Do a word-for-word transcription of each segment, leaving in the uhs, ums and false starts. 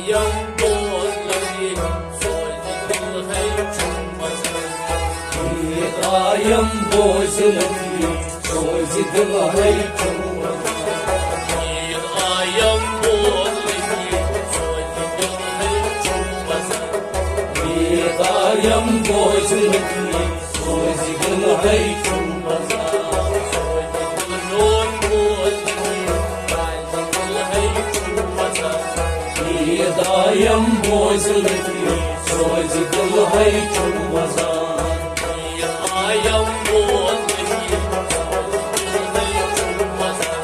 یم بوزنہٕ یہِ سوزِ دِلہٕ ہے چھُم وزن۔ یہِ دایم بوزنہٕ یہِ سوزِ دِلہٕ ہے چھُم وزن۔ یہِ دایم بوزنہٕ یہِ سوزِ دِلہٕ ہے چھُم وزن۔ یہِ دایم بوزنہٕ یہِ سوزِ دِلہٕ ہے چھُم وزن۔ میون بوزنہٕ یہِ سوزِ دِلہٕ ہے چھُم وزن۔ یہِ دایم بوزنہٕ یہِ سوزِ دِلہٕ ہے چھُم وزن۔ یہِ دایم بوزنہٕ یہِ سوزِ دِلہٕ ہے چھُم وزن۔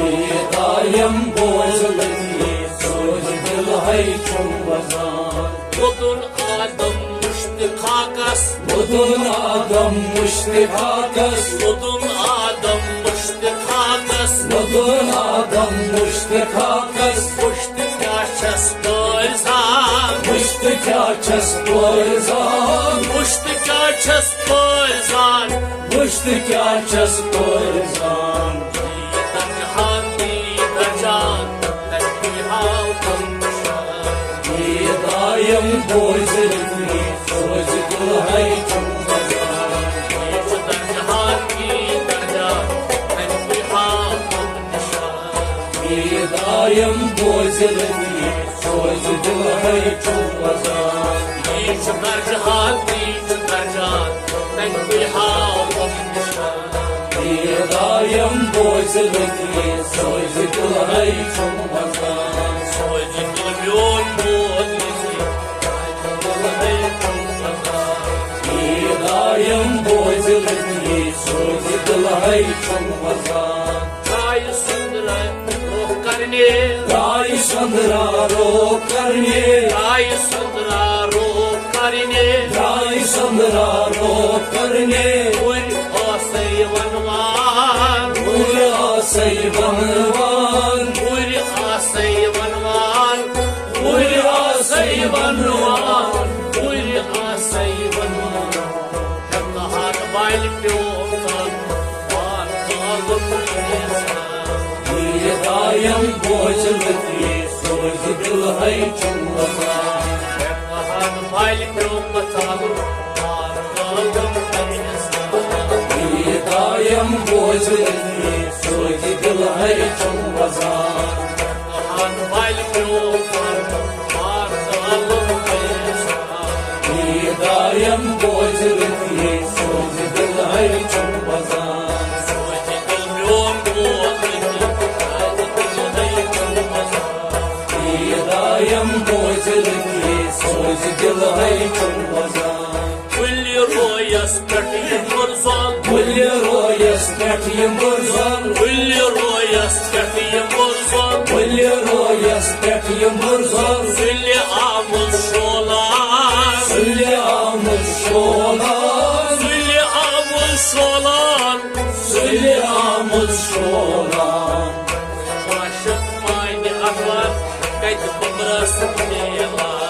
یہِ دایم بوزنہٕ یہِ سوزِ دِلہٕ ہے چھُم وزن۔ ووٚدُن آدم مُشتِقاقس۔ ووٚدُن آدم مُشتِقاقس۔ ووٚدُن آدم مُشتِقاقس۔ ووٚدُن آدم مُشتِقاقس۔ پُشتہٕ کیٛاہ چھَس پٲرزان؟ پُشتہٕ کیٛاہ چھَس پٲرزان؟ پُشتہٕ کیٛاہ چھَس پٲرزان؟ پُشتہٕ کیٛاہ چھَس پٲرزان؟ یہِ درجہٕ ہاو، یہِ درجہٕ ہاو، تَمہِ ہاو تَمہِ نِشان۔ یہِ دایم بوزِ رٔتۍ سوزِ دِلہٕ ہے چھُم وزان۔ یہِ چھُ درجہٕ ہاو، یہِ درجہٕ ہاو، تَمہِ ہاو تَمہِ نِشان۔ یہِ دایم بوزِ رٔتۍ سوزِ دِلہٕ ہے چھُم وزان۔ یہِ چھُ درجہٕ ہاو، یہِ چھُ درجہٕ ہاو، تَمہِ ہاو تَمہِ نِشان۔ یہِ دایم بوزِ رٔتۍ سوزِ دِلہٕ ہے چھُم وزان۔ سوزِ دِلہٕ میون بوزِ رٔتۍ سوزِ دِلہٕ ہے چھُم وزان۔ یہِ دایم بوزِ رٔتۍ سوزِ دِلہٕ ہے چھُم وزان۔ ترٛایہِ سندرا روح کرنے۔ ترٛایہِ سندرا روح کرنے۔ ترٛایہِ سندرا روح کرنے۔ ترٛایہِ سندرا روح کرنے۔ وُرۍ آسے ونوان۔ وُرۍ آسے ونوان۔ وُرۍ آسے ونوان۔ وُرۍ آسے ونوان۔ وُرۍ آسے ونوان۔ ہیٚکہٕ ہن بالہِ پیوم ژالُن، بار ژالُن۔ یہِ دایم بوزِ رٔتۍ سوزِ دِلہٕ ہے چھُم وزان۔ ہیٚکہٕ ہن بالہِ پیوم ژالُن، بار ژالُن۔ یہِ دایم بوزِ رٔتۍ سوزِ دِلہٕ ہے چھُم وزان۔ ہن والہِ پیوم ژالُن، بار ژالُن۔ یہِ دایم بوزِ رٔتۍ سوزِ دِلہٕ ہے چھُم وزان۔ سوزِ دِلہٕ میون بوزِ رٔتۍ سوزِ دِلہٕ ہے چھُم وزان۔ یہِ دایم بوزِ رٔتۍ سوزِ دِلہٕ ہے چھُم وزان۔ کُلہِ رویس پٮ۪ٹھ یہِ مُرزان۔ کُلہِ رویس پٮ۪ٹھ یہِ مُرزان۔ کُلہِ رویس پٮ۪ٹھ یہِ مُرزان۔ کُلہِ رویس پٮ۪ٹھ یہِ مُرزان۔ سُلہِ آمُت شولان۔ سُلہِ آمُت شولان۔ سُلہِ آمُت شولان۔ سُلہِ آمُت شولان۔ عاشق مانہِ احوال کتہِ بُمرس میلان۔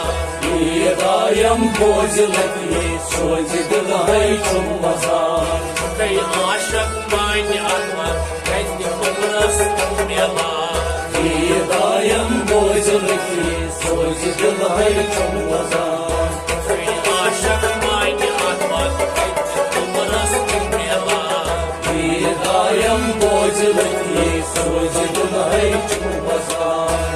یہِ دایم بوزِ رٔتۍ سوزِ دِلہٕ ہے چھُم وزان۔ ہے عاشق مانہِ احوال کتہِ بُمرس میلان۔ یہِ دایم بوزِ رٔتۍ سوزِ دِلہٕ ہے چھُم وزان۔ ہے عاشق مانہِ احوال کتہِ بُمرس میلان۔ یہِ دایم بوزِ رٔتۍ سوزِ دِلہٕ ہے چھُم وزان۔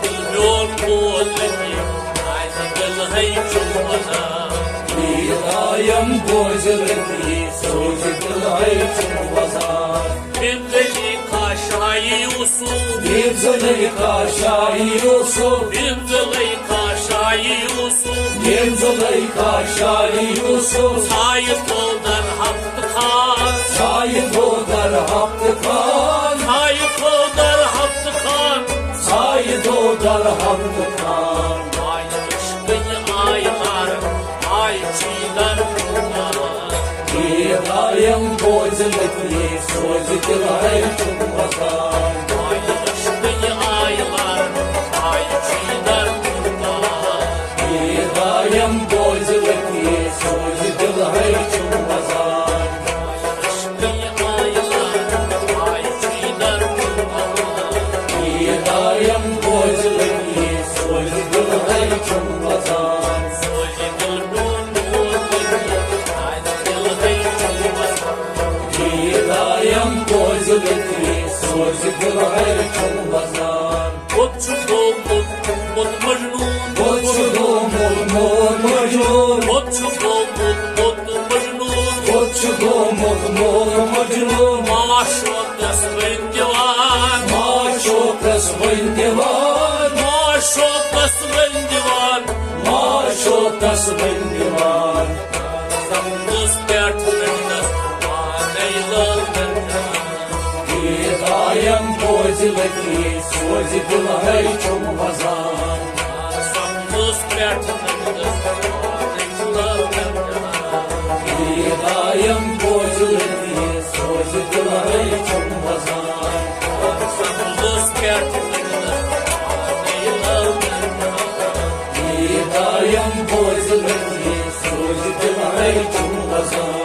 میون بوزنہٕ یہِ سوزِ دِلہٕ ہے چھُم وزان۔ یہِ دایم بوزِ رٔتۍ سوزِ دِلہٕ ہے چھُم وزان۔ بِنتُ زلیخا شاہی یوسف۔ بِنتُ زلیخا شاہی یوسف۔ بِنتُ زلیخا شاہی یوسف۔ بِنتُ زلیخا شاہی یوسف۔ سایہِ تھو در ہفتہٕ خان۔ سایہِ تھو در ہفتہٕ خان۔ سایہِ تھو در ہفتہٕ خان۔ سایہِ تھو در ہفتہٕ خان۔ آیہِ عشقٕنۍ آیہِ لارٕ، آیہِ چھی در۔ یہِ دایم بوزِ رٔتۍ سوزِ دِلہٕ ہے چھُم وزان۔ آیہِ عشقٕنۍ آیہِ لارٕ، آیہِ چھی در۔ یہِ دایم بوزِ رٔتۍ سوزِ دِلہٕ ہے چھُم وزان۔ عشقٕنۍ آیہِ لارٕ، آیہِ چھی در۔ یہِ دایم بوزِ رٔتۍ سوزِ تس وۄنۍ دِوان، ما شوقس وۄنۍ دِوان، ما شوقس وۄنۍ دِوان۔ سمنس پٮ۪ٹھ نٔنٛدس پانے لٲگن جان۔ یہِ دایم بوزِ لطیف، سوزِ دِلہٕ ہے چھُم وزان۔ سمنس پٮ۪ٹھ نٔنٛدس پانے لٲگن جان۔ یہِ دایم بوزِ لطیف، سوزِ دِلہٕ ہے چھُم وزان۔ سمنس پٮ۪ٹھ نٔنٛدس پانے لٲگن جان۔ یہِ دایم بوزِ لطیف، سوزِ دِلہٕ ہے چھُم وزان۔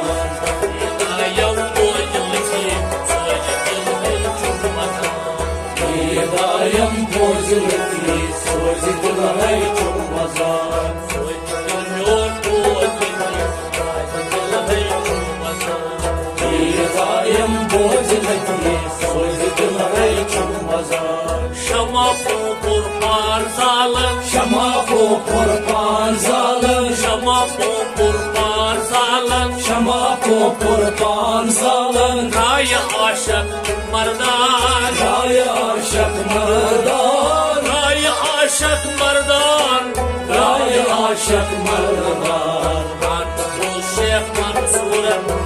یہِ دایم بوزِ لطیف، سوزِ دِلہٕ ہے چھُم وزان۔ یہِ دایم بوزِ لطیف، سوزِ دِلہٕ ہے چھُم وزان۔ سوزِ دِل میون بوزِ لطیف، سوزِ دِلہٕ ہے چھُم وزان۔ یہِ دایم بوزِ لطیف، سوزِ دِلہٕ ہے چھُم وزان۔ شمع پوپُر پان زالن۔ شمع پوپُر پان زالن۔ شمع پوپُر پان زالن۔ شمع پوپُر پان زالن۔ درایہِ عاشق مردان۔ درایہِ عاشق مردان۔ درایہِ عاشق مردان۔ درایہِ عاشق مردان۔ پان بوز شیخ منصورن۔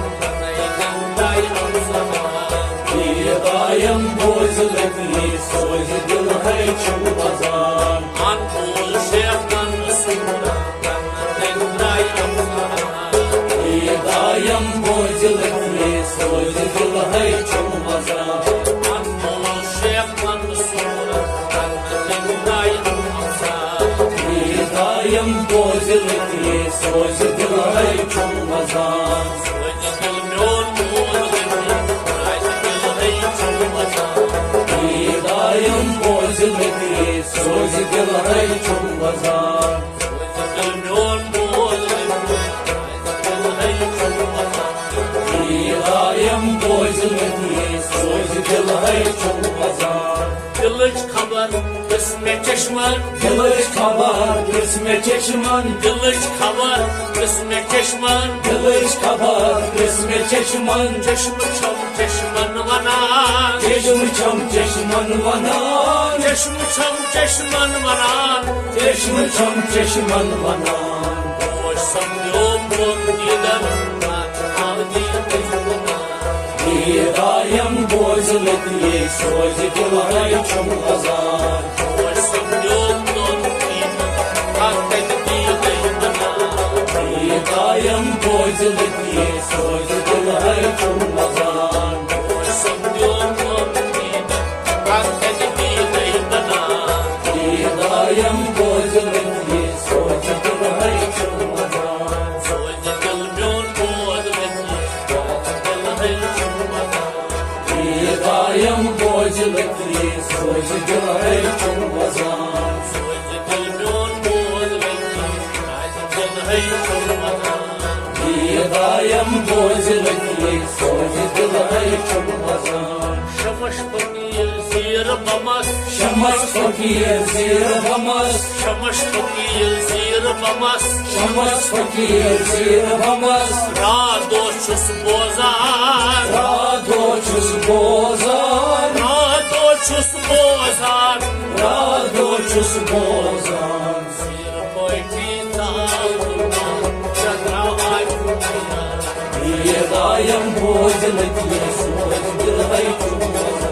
یہِ دایم بوزِ لطیف، سوزِ دِلہٕ ہے چھُم وزان۔ من بوز شیخ منصور، تن تن دایم۔ یہِ دایم بوزِ لطیف، سوزِ دِلہٕ ہے چھُم وزان۔ من بوز شیخ منصور، تن تن دایم۔ یہِ دایم بوزِ لطیف، سوزِ دِلہٕ ہے چھُم وزان۔ سوزِ دِل میون بوز لطیف، سوزِ دِلہٕ ہے چھُم وزان۔ یہِ دایم بوزِ لطیف، سوزِ دِلہٕ ہے چھُم وزان۔ سوزِ دِل میون بوز لطیف، سوزِ دِلہٕ ہے چھُم وزان۔ یہِ دایم بوزِ لطیف، سوزِ دِلہٕ ہے چھُم وزان۔ دِلٕچ خبر پرٛژھ مےٚ چشمن۔ دِلٕچ خبر پرٛژھ مےٚ چشمن۔ دِلٕچ خبر پرٛژھ مےٚ چشمن۔ دِلٕچ خبر پرٛژھ مےٚ چشمن۔ چشمہٕ چھَم چشمن ونان۔ چشمہٕ چھَم چشمن ونان۔ چشمہٕ چھَم چشمن ونان۔ چشمہٕ چھَم چشمن ونان۔ بوش سمجھو پرٛون دیدن۔ یہِ دایم بوزِ لطیف، سوزِ دِلہٕ ہے چھُم وزان۔ یہِ دایم بوزِ لطیف، سوزِ دِلہٕ ہے چھُم وزان۔ یہِ دایم بوزِ لطیف، سوزِ دِلہٕ ہے چھُم وزان۔ سوزِ دِل میون بوز لطیف، سوزِ دِلہٕ ہے چھُم وزان۔ یہِ دایم بوزِ لطیف، سوزِ دِلہٕ ہے چھُم وزان۔ سوزِ دِل میون بوز لطیف، سوزِ دِلہٕ ہے چھُم وزان۔ یہِ دایم بوزِ لطیف، سوزِ دِلہٕ ہے چھُم وزان۔ شمش فقیر زیر بمس۔ شمس فقیر زیر بمس۔ شمس فقیر زیر بمس۔ شمس فقیر زیر بمس۔ راتھ دۄہ چھُس بوزان۔ راتھ دۄہ چھُس بوزان۔ راتھ دۄہ چھُس بوزان۔ راتھ دۄہ چھُس بوزان۔ زیر پٲٹھی ژاو زُلفان، ژےٚ درٛاو آے۔ یہِ دایم بوزِ لطیف، سوزِ دِلہٕ ہے چھُم وزان۔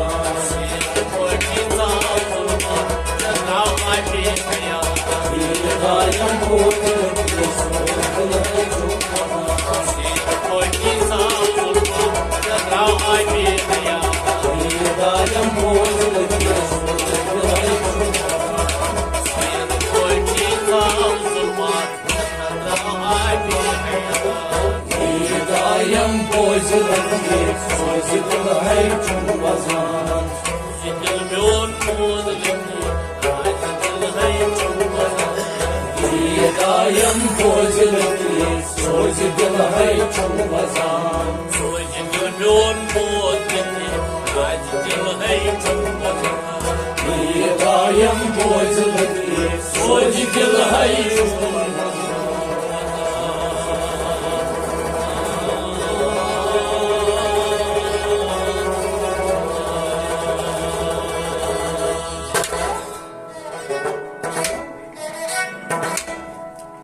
یہِ دایم بوزِ لطیف، سوزِ دِلہٕ ہے چھُم وزان۔ سوزِ دِل میون بوز لطیف، سوزِ دِلہٕ ہے چھُم وزان۔ یہِ دایم بوزِ لطیف، سوزِ دِلہٕ ہے چھُم وزان۔ سوزِ دِل میون بوز لطیف، سوزِ دِلہٕ ہے چھُم وزان۔ یہِ دایم بوزِ لطیف، سوزِ دِلہٕ ہے چھُم